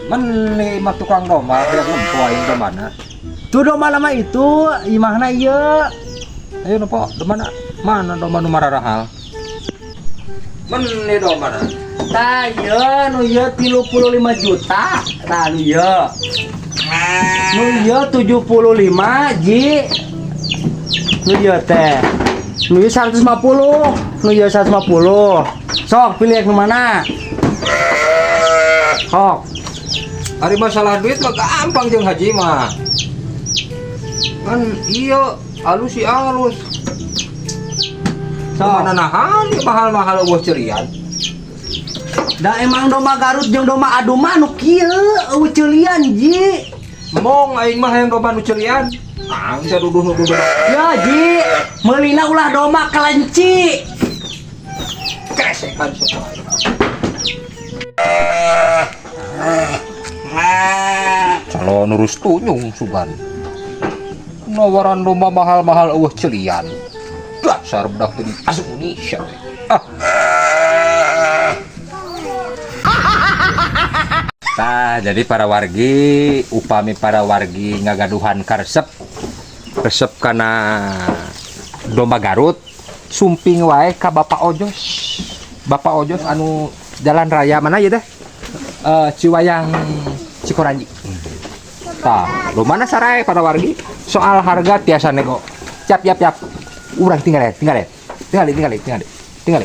Men mah tukang domba yang nempo aing dombana. Tuh domba lama itu imahna ieu. Ayo nempo domba mana domba nu mararahal? Men domba na. Tah ieu nu ieu 35 juta. Tah nu ieu. Nu ieu 75 ji. Nu ieu teh. Nu ieu 150. Nu ieu 150. Sok pilih nu mana? Sok. Ari masalah duit mah gampang jeung haji mah. Kan iya alus sih alus. Sok. Mana nahan mahal-mahal eueuh cerian. Da emang domba Garut jeung domba Aduma nu kieu eueuh ceulian ji. Mong aing mah hayang domba nu cerian. Ah, bisa duduh nu duduh. Ya ji, meulina ulah domba kelenci. Kesekan sekolah. Calon nurus tunyung sugan. Nawaran domba mahal-mahal eueuh celian. Dasar budak teu asup Indonesia teh. Ah. Tah, jadi para wargi, upami para wargi ngagaduhan karesep resep kana domba Garut, sumping wae ka Bapak Ojos. Bapak Ojos anu jalan raya mana ya deh? Ciwayang Cikoranji. Tah, lu mana sarai para wargi? Soal harga tiasa nego. Cap cap cap. Urang tinggal ya, tinggal ya. Tinggal tinggal tinggal. Tinggal.